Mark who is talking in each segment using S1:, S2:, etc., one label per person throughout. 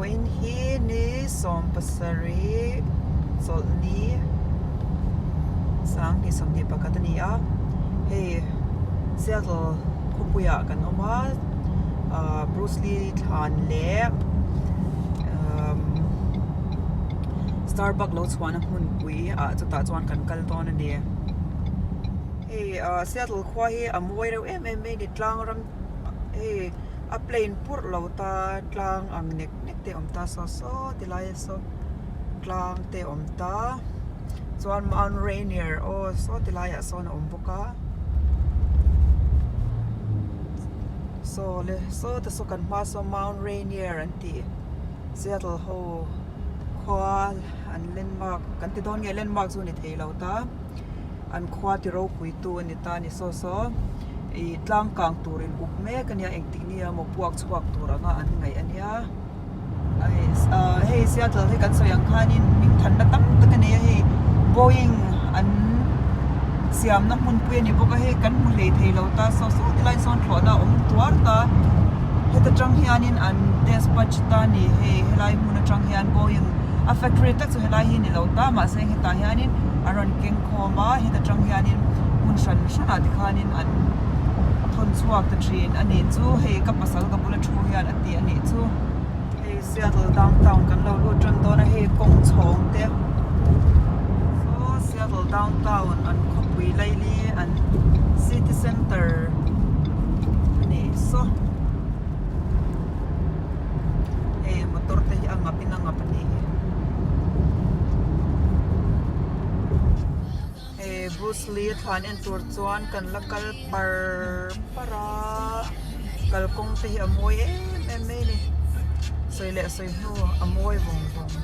S1: Vawiin hi ni 17 chawlhni 2021 a ni a, hei Seattle khawpuiah kan awm a, ahh Bruce Lee thlan leh umm Starbucks lo chhuahna hmunpui ah chutah chuan kan kal dawn a ni. Hei ahh Seattle khua hi a mawi reuh em em mai a ni tlang ram hei a plain purh lo ta tlang ang nek nek te a awm ta saw saw ti lai a saw tlang te a awm ta chuan Mount Rainier aw saw ti laiah sawn a awm bawk a saw le saw te saw kan hma saw Mount Rainier an tih Seattle ho khua an landmark kan ti dawn nge landmark chu a ni thei lo ta. An khua ti ropui tu a ni ta a ni saw saw. Ih tlang kang tur in up mek a nia engtik ni emaw puak chhuak tur anga an ngaih a nia. Hei Seattle hi kan sawi ang khanin hming thanna tam tak a nei a hei Boeing an siamna hmunpui a ni bawk a hei kan hmu hlei thei lo ta saw saw ti laiin sawn thlawhna a awm tuar ta. Heta tang hianin an despatch ta a ni hei helai hmun atang hian Boeing a factory tak chu helai hi a ni lo ta mahse hetah hianin a rawn keng khawm a heta tang hianin hmun hran hranah tikhanin an thawn chhuak ta thin a nih chu hei ka pasal ka bula thu hian a ti a nih chu hei Seattle downtown kan lo lut tan dawn a hei kawng chhawng te saw Seattle downtown an khawpui laili an city center a nih saw hei motor te hi a ngap in a ngap a nih hi. Hei Bruce Lee a thlan en tur chuan kan la kal par par a kalkawng te hi a mawi em em mai a ni sawi leh sawi hnu a mawi vawng vawng.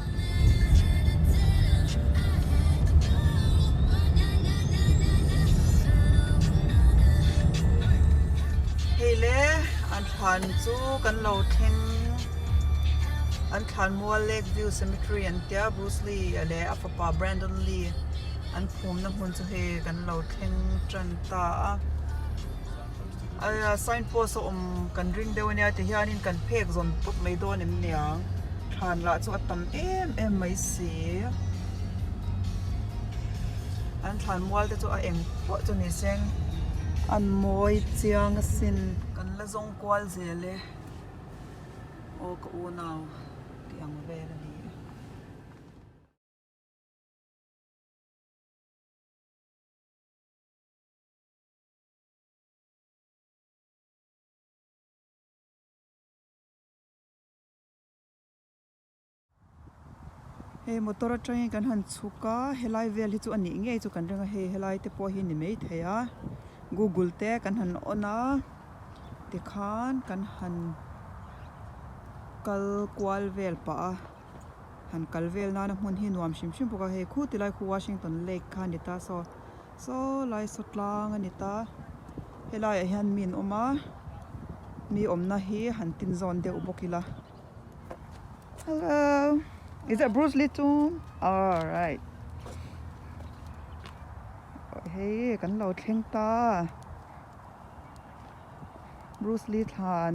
S1: Hei le an thlan chu kan lo thleng an thlan mual lake view cemetery an tia Bruce Lee leh a fapa Brandon Lee an phumna hmun chu hei kan lo thleng tan ta a a sign post a awm kan ring deuh ania tihianin kan phek zawn tawp mai dawn em niang thlan lah chu a tam em em mai si an thlan mual te chu a eng pawh chu ni seng an mawi chiang asin kan la zawng kual zel e aw ka unau tih ang vel a ni e. Hei motor atangin kan han chhuk a helai vel hi chu a nih ngei chu kan ring a hei helai te pawh hi a ni maithei a google te kan han on a tikhan kan han kal kual vel pah a han kal vel nana hmun hi nuam hrim hrim bawk a hei khu tilai khu Washington lake kha a ni ta saw Saw lai saw tlang a ni ta helaiah hian mi an awm a mi awmna hi han tin zawn deuh bawk ila hello is that Bruce Lee tomb alright hei kan lo thleng ta Bruce Lee thlan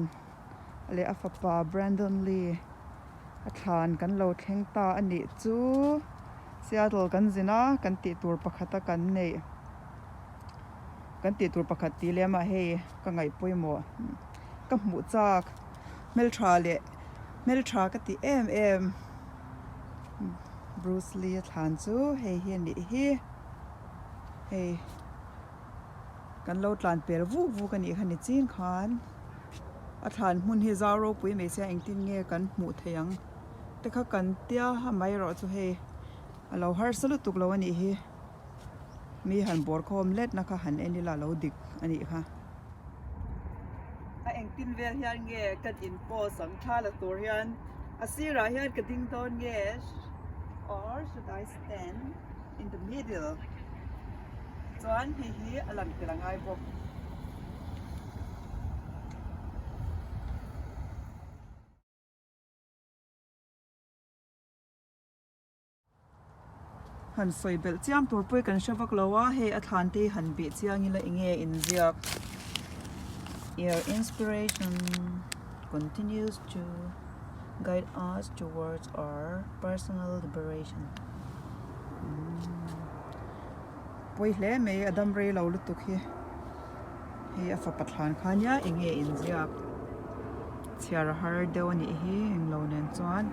S1: leh a fapa Brandon Lee a thlan kan lo thleng ta a nih chu. Seattle kan zin a, kan tih tur pakhat a kan neih kan tih tur pakhat tih lem ah hei ka ngaih pawimawh ka hmuh chak hmeltha leh hmeltha ka tih em em Bruce Lee a thlan chu hei hi a nih hi hei kan lo tlan pel vuk vuk a nih kha ni ching khan a thlan hmun hi zau ropui mai sia engtin nge kan hmuh theih ang. Te kha kan tia a mai erawh chu hei a lo harsa lutuk lo a nih hi mi han bawr khawm let na kha han en ila a lo dik a nih kha. A engtin vel hian nge kan in post ang thla la tur hian a sirah hian ka ding dawn nge or should I stand in the middle chuan hei hi a lang tel a ngai bawk. Han sawi belh chiam tur pawh hi kan hre vak lo a hei a thlan te hi han bih chiang ila eng nge inziak your inspiration continues to Guide us towards our personal liberation. Pawi hle mai a dam rei lo lutuk hi. Hei a fapa thlan kha nia eng nge inziak chhiar a har deuh a nih hi englo nen chuan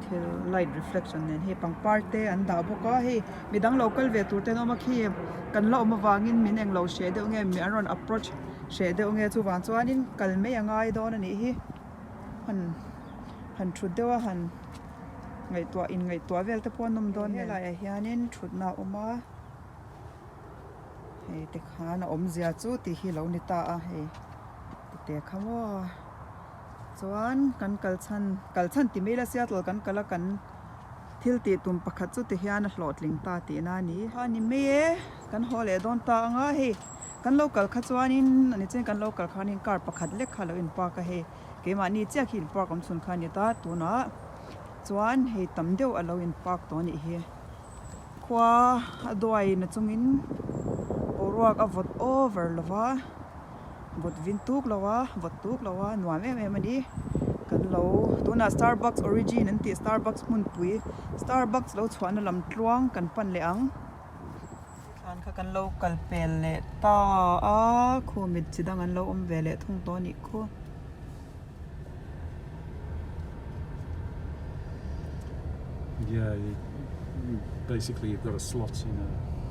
S1: thil light reflection nen hei pangpar te an dah bawk a hei midang lo kal ve tur te an awm a khi kan la awm avangin min englo hreh deuh nge mi an rawn approach hreh deuh nge chuvang chuanin kal mai a ngai dawn a nih hi han han thut deuh a han ngaihtuah in ngaihtuah vel te pawh an awm dawn helaiah hianin thutna a awm a. Hei te khan a awmzia chu tih hi lo ni ta a hei tite kha maw chuan kan kal chhan kal chhan ti mai ila Seattle kan kal a kan thil tih tum pakhat chu ti hian a hlawhtling ta tihna a ni. A ni mai e kan haw leh dawn ta ang a hei kan lo kal kha chuanin ani chuan kan lo kal khanin car pakhat lek kha a lo in park a hei keimahni chiah khi in park awm chhun kha a ni ta tunah chuan hei tam deuh a lo in park tawh a nih hi. Khua a duai na chungin boruak a vawt over lo va, vawt vin tuk lo a, vawt tuk lo a, nuam em em a ni. Kan lo tunah Starbucks origin an tih Starbucks hmunpui Starbucks lo chhuahna lam tluang kan pan leh ang. Thlan kha kan lo kal pel leh ta a, khu mit chi dang an lo awm ve leh thung tawh a nih khu.
S2: Yeah, you, basically you've got a slot in a.